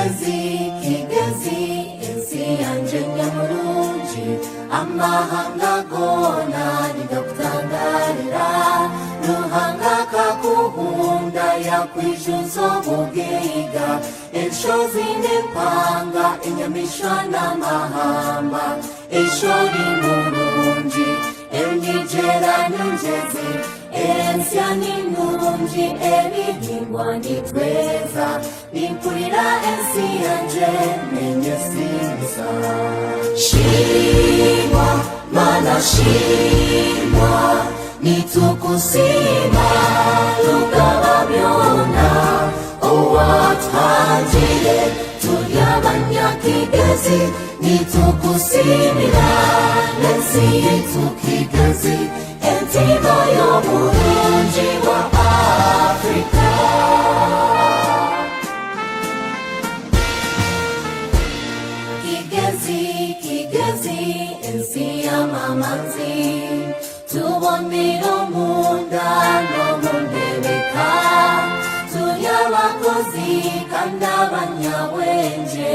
Kigezi, Kigezi, ensi yangye nyamurungi, amahanga goona nigakutangaarira. Ruhanga akakuhunda yakwijuza obugaiga, enshozi n'empanga, enyamaishwa n'amahamba. Eshori murungi, emigyera n'engyezi, ensya ni nungi, ebihingwa nitweza, nimpurira ensi yangye nenyesiimisa. Shimwa mana shimwa, nitukusiima rugaba byona, owatuhangire turi abanyakigezi, nitukusiimira n'ensi yaitu Kigezi, entima y'oburungi bwa Afrika. Kigezi, Kigezi, ensi y'amamanzi, tubonire omunda n'omu ndebeka, turi abakozi kandi abanyabwengye,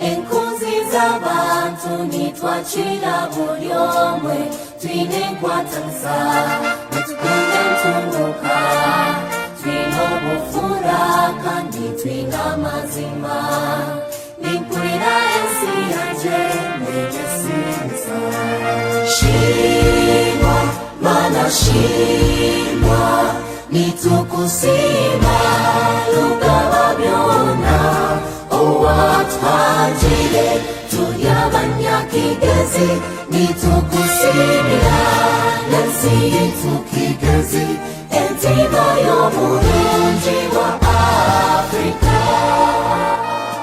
enkunzi z'abantu nitwakira buri omwe, twine enkwatanisa, nitukunda entunguka, twine obufura kandi twine amazima. Nimpurira ensi yangye nenyesiimisa. Shimwa mana shimwa, nitukusiima rugaba byona, owatuhangire turi abanyakigezi, nitukusiimira n'ensi yaitu Kigezi, entima y'oburungi bwa.